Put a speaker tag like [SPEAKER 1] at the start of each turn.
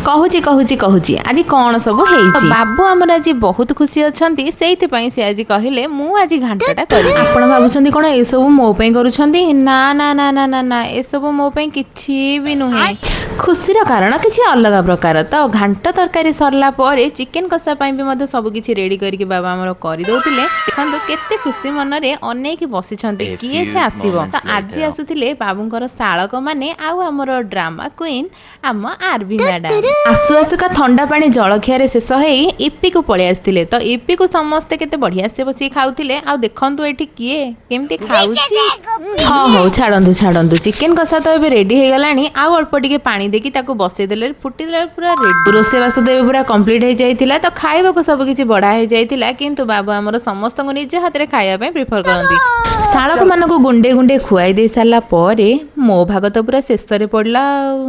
[SPEAKER 1] କହୁଛି, କହୁଛି, କହୁଛି, ଆଜି କ'ଣ ସବୁ ହେଇଛି। ବାବୁ ଆମର ଆଜି ବହୁତ ଖୁସି ଅଛନ୍ତି। ସେଇଥିପାଇଁ ସେ ଆଜି କହିଲେ, ମୁଁ ଆଜି ଘାଣ୍ଟଟା କରିବି। ଆପଣ ଭାବୁଛନ୍ତି କ'ଣ ଏସବୁ ମୋ ପାଇଁ କରୁଛନ୍ତି? ନା ନା ନା ନା ନା ନା, ଏସବୁ ମୋ ପାଇଁ କିଛି ବି ନୁହେଁ। ଖୁସିର କାରଣ କିଛି ଅଲଗା ପ୍ରକାର। ତ ଘାଣ୍ଟ ତରକାରୀ ସରିଲା ପରେ ଚିକେନ କଷା ପାଇଁ ବି ମଧ୍ୟ ସବୁ କିଛି ରେଡି କରିକି ବାବା ଆମର କରିଦଉଥିଲେ। ଦେଖନ୍ତୁ, କେତେ ଖୁସି ମନରେ ଅନେଇକି ବସିଛନ୍ତି,
[SPEAKER 2] A
[SPEAKER 1] କିଏ ସେ
[SPEAKER 2] few
[SPEAKER 1] ଆସିବ। ତ
[SPEAKER 2] moments
[SPEAKER 1] ଆଜି
[SPEAKER 2] later.
[SPEAKER 1] ଆସୁଥିଲେ ବାବୁଙ୍କର ଶାଳକ ମାନେ ଆଉ ଆମର ଡ୍ରାମା କୁଇନ୍ ଆମ ଆରଭି ମ୍ୟାଡାମ। ଆସୁ ଆସୁକା ଥଣ୍ଡା ପାଣି ଜଳଖିଆରେ ଶେଷ ହେଇ ଇପିକୁ ପଳେଇ ଆସିଥିଲେ। ତ ଇପିକୁ ସମସ୍ତେ କେତେ ବଢିଆ ସେ ବସିକି ଖାଉଥିଲେ। ଆଉ ଦେଖନ୍ତୁ, ଏଠି କିଏ କେମିତି ଖାଉଛି। ହଁ, ହଉ, ଛାଡ଼ନ୍ତୁ ଛାଡ଼ନ୍ତୁ। ଚିକେନ କଷା ତ ଏବେ ରେଡି ହେଇଗଲାଣି। ଆଉ ଅଳ୍ପ ଟିକେ ପାଣି ଦେଇକି ତାକୁ ବସେଇ ଦେଲେ, ଫୁଟିଦେଲେ, ପୁରା ରେଡି। ରୋଷେଇବାସ ତ ଏବେ ପୁରା କମ୍ପ୍ଲିଟ୍ ହେଇଯାଇଥିଲା। ତ ଖାଇବାକୁ ସବୁ କିଛି ବଢ଼ା ହେଇଯାଇଥିଲା, କିନ୍ତୁ ବାବୁ ଆମର ସମସ୍ତଙ୍କୁ ନିଜ ହାତରେ ଖାଇବା ପାଇଁ ପ୍ରିଫର କରନ୍ତି। ଶାଳକ ମାନଙ୍କୁ ଗୁଣ୍ଡେ ଗୁଣ୍ଡେ ଖୁଆଇ ଦେଇ ସାରିଲା ପରେ ମୋ ଭାଗ ତ ପୁରା ଶେଷରେ ପଡ଼ିଲା ଆଉ।